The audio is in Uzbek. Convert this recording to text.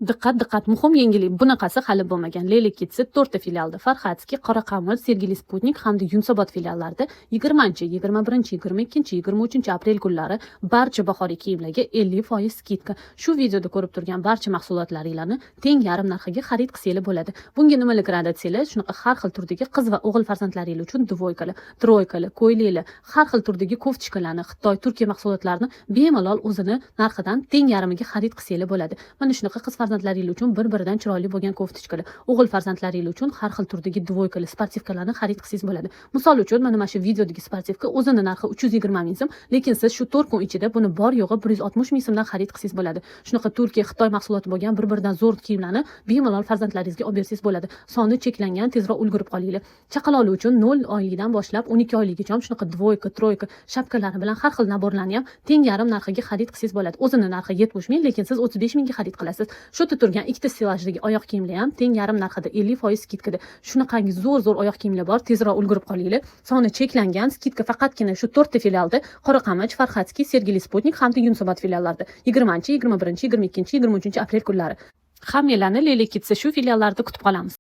Diqqat, diqqat, muhim yangilik! Bunaqasi hali bo'lmagan. Lele Kids to'rtta filialda: Farhadskiy, Qoraqamir, Sergeli, Sputnik hamda Yunusobod filiallarida 20, 21, 22, 23 aprel kunlari barcha bahoriy kiyimlarga 50% скидка. Shu videoda ko'rib turgan barcha mahsulotlaringlarni teng yarim narxiga xarid qilsanglar bo'ladi. Bunga nimalar kiradi desanglar, shunaqa har xil turdagi qiz va o'g'il farzandlaringlar uchun двойка lar, тройка lar, ko'ylaklar, har xil turdagi кофточка larni, Xitoy, Turkiya mahsulotlarini bemalol o'zini narxidan teng yarmiga xarid qilsanglar bo'ladi. Mana shunaqa qiz farzandlaringlar uchun bir biridan chiroyli bo'lgan кофточка lar, o'g'il farzandlaringlar uchun har xil turdagi двойка lar, спортивка larni xarid qilsangiz bo'ladi. Misol uchun, mana shu videodagi спортивка o'zini narxi 320 ming so'm, lekin siz shu 4 kun ichida buni bor yo'g'i 160 ming so'mdan xarid qilsangiz bo'ladi. Shunaqa Turkiya, Xitoy mahsuloti bo'lgan bir biridan zo'r kiyimlarni bemalol farzandlaringizga olib bersangiz bo'ladi. Soni cheklangan, tezroq ulgurib qolinglar. Chaqaloqlar uchun 0 oylikdan boshlab 12 oylikgacha shunaqa двойка, тройка, shapkalari bilan har xil набор larni ham teng yarim narxiga xarid qilsangiz bo'ladi. O'zini narxi 70 ming, lekin siz 35 mingga xarid qilasiz. Shu yerda turgan ikkita stellajdagi oyoq kiyimlar ham teng yarim narxida, 50% скидка da. Shunaqangi zo'r zo'r oyoq kiyimlar bor, tezroq ulgurib qolinglar. Soni cheklangan, скидка faqatgina shu to'rtta filialda: Qoraqamich, Farhadskiy, Sergeli, Sputnik hamda Yunusobod filiallarida 20, 21, 22, 23 aprel kunlari. Hammanglarni Lele Kids shu filiallarda kutib qolamiz.